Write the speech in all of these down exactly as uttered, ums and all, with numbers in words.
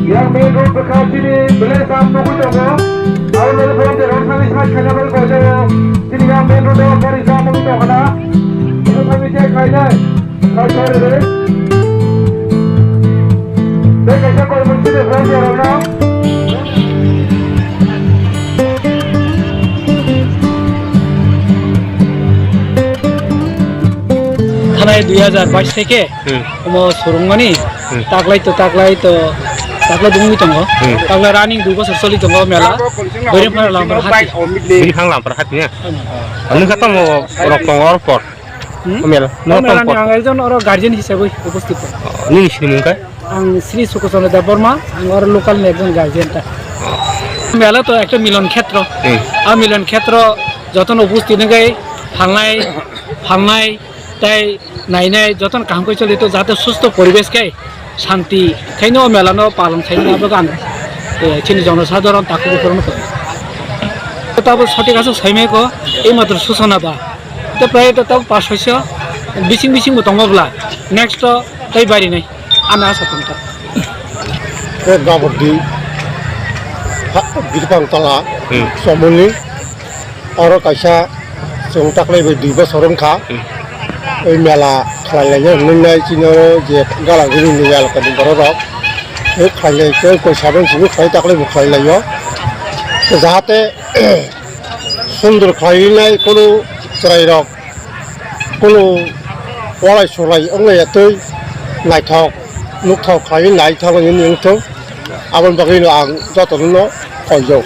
Yang main road bwkha chini village jam nugwi tongo. Aro nini volunteer rok thangwi side khaina bagwi koijago. Chini yang main road o gari jam nugwi tongkha na. Ino thangwi check khainai. Side side re. Tei kaisa koi mun chini volunteer rok no. Thanai dui hajar bais theke Hmm. omo surungmani Hmm. taklai to taklai to taklai dungwi tongo. Hmm. Taklai running dui bosor choli tongo mela. Bwrwi phara lambar hati. Bini phang lambar hati ya. Hmm. Ani kha tamo rok tongo or por. Hmm? O mela. O mela ni ang ekjon oro guardian hisabe upasthit tongo. Nini sini mung kai? Ang Sri Sukhochandra Debbarma, ang oro local ni ekjon guardian ta. Mela to ekta milon khetro. Hmm. A milon khetro jotono upasthit wngwi phalnai, phalnai, tei nainai jotono kaham khe choli to jate susto poribesh khe shanti khaino o mela no palon khaino abo gan, eh, chini jonosadharon takhuk bukhuk rok no. Tabo sotik aswk saimai ko, ei matro susana ba. Te prai to tabo pas soiso bising bising bo tongo bla. Next to tei bari nai. Ano asa tongkha. Kok gabor di. Ha, Birpang Tala, Hmm. Somoni. Oro kaisa chwng taklai bai dui bosor wngkha. Hmm. Ei mela khlai laina hwnwi nai chini oro je Galagiri ni elaka ni borok rok. Ei khlai lai khe koi sabon simi khlai taklai bo khlai laio. Jahate sundor khlai nai kunu chwrai rok. Kunu walai sulai wngya twi naithok nukthok khlaiwi naithok wngwi wngthok. Aboni bagwino ang jotono koijak.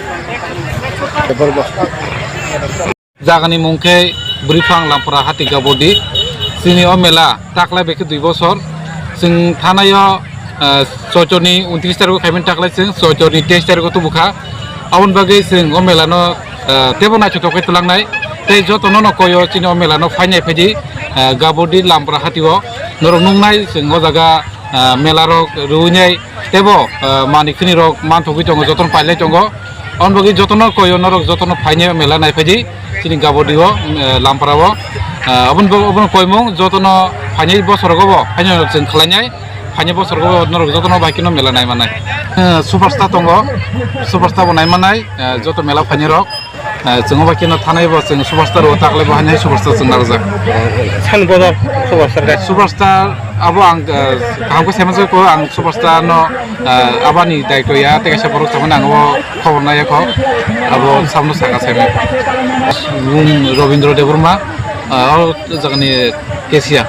Jagani mung khe Bwrwiphang Lampra Hati Gabodi. Chini o mela taklai bai khe dui bosor. Chwng thanaio, ah, Soitorni untris tarikh khaimani taklai chwng Soitorni teis tarikh o tubukha. Aboni bagwi chwng o mela no ah, teibo naithothok khe twlangnai. Tei jotono no koyo chini o mela no phainai phaidi, ah, Gabodi Lampra Hati o norok nuknai chwng o jaga, ah, mela rok rwinai teibo, ah, manik chini rok manthogwi tongo, jotono pailai tongo. Aboni bagwi jotono koyo norok jotono phainai o mela naiphaidi chini Gabodi o, ah, Lampra o. Ah, aboni bo-, obono koimung jotono phainai bosorogo bo haino chwng khlainai. Phaini bosor go norok jotono bai kheno mela nai manai. Eh, superstar tongo, superstar bo nai manai, eh, joto mela phaini rok. Eh, chwng bai kheno thanai bo chwng superstar bo taklai bo haino superstar chwng narwkjak. Sani bodol superstar khe? Superstar abo ang, eh, kaham khe saimanjak ko ang superstar no, eh, abani daityo ya tei kaisa borok tongmani ang o khobor nai ya kho. Abo samno saka saimai. Bung Robindra Debbarma, eh, o jagani cashier.